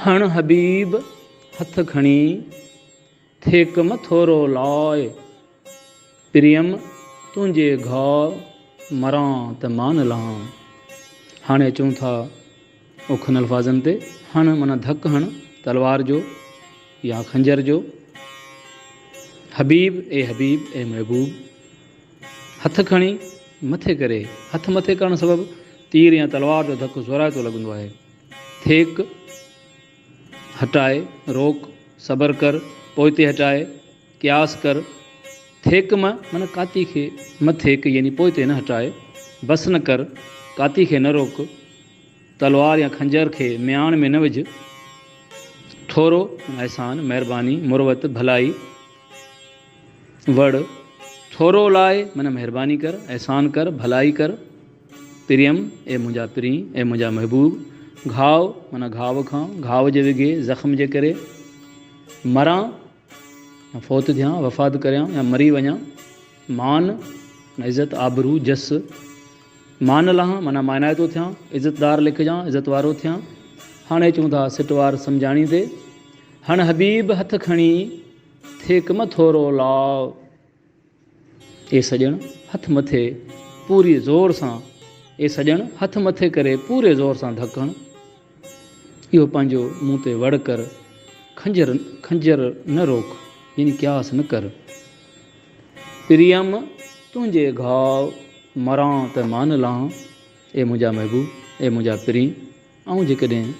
هڻ حبيب هٿ کڻي، ٿيڪ م ٿورو لاء. پريم تنهنجي گهاء، مران ته مان لهان. هاڻي اچون ٿا اوکن الفاظن تي. هڻ معنيٰ ڌڪ هڻ، تلوار جو يا خنجر جو. حبيب، اي حبيب، اي محبوب. هٿ کڻي مٿي ڪري، هٿ مٿي ڪرڻ سبب تير يا تلوار جو ڌڪ زورائتو لڳندو آهي. ٿيڪ، هٽاء، روڪ، صبر ڪر، پوئتي هٽاء، قياس ڪر. ٿيڪ م معنيٰ ڪاتي کي م ٿيڪ يعني پوئتي نه هٽاء، بس نه ڪر، ڪاتي کي نه روڪ، تلوار يا خنجر کي مياڻ ۾ نه وجهه. ٿورو معنيٰ احسان، مهرباني، مروت، ڀلائي. وڙ، ٿورو لاء معنيٰ مهرباني ڪر، احسان ڪر، ڀلائي ڪر. پريم، اي منهنجا پرين، اي منهنجا محبوب. گهاء، معنيٰ گهاء کان، گهاء جي وگهي، زخم جي ڪري. مران، يا فوت ٿيان، وفات ڪريان يا مري وڃان. مان، معنيٰ عزت، آبرو، جس. مان لهان، معنيٰ مانائتو ٿيان، عزتدار لکجان، عزت وارو ٿيان. هاڻي اچون ٿا سٽوار سمجهاڻي تي. هڻ حبيب هٿ کڻي. ٿيڪ م ٿورو لاء، اي سڄڻ هٿ مٿي پوري زور سان، اي سڄڻ هٿ مٿي ڪري پوري زور سان ڌڪ هڻ، اهو پنهنجو مون تي وڙ ڪر، خنجر خنجر نه روڪ يعني قياس نه ڪر. پريم تنهنجي گهاء، مران ته مان لهان، اي منهنجا محبوب، اي منهنجا پرين. آئون جيڪڏهن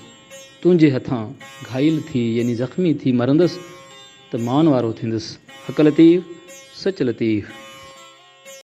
تنهنجي هٿان گهائل ٿي يعني زخمي ٿي مرندس ته مان وارو ٿيندس. حق لطيف، سچ لطيف.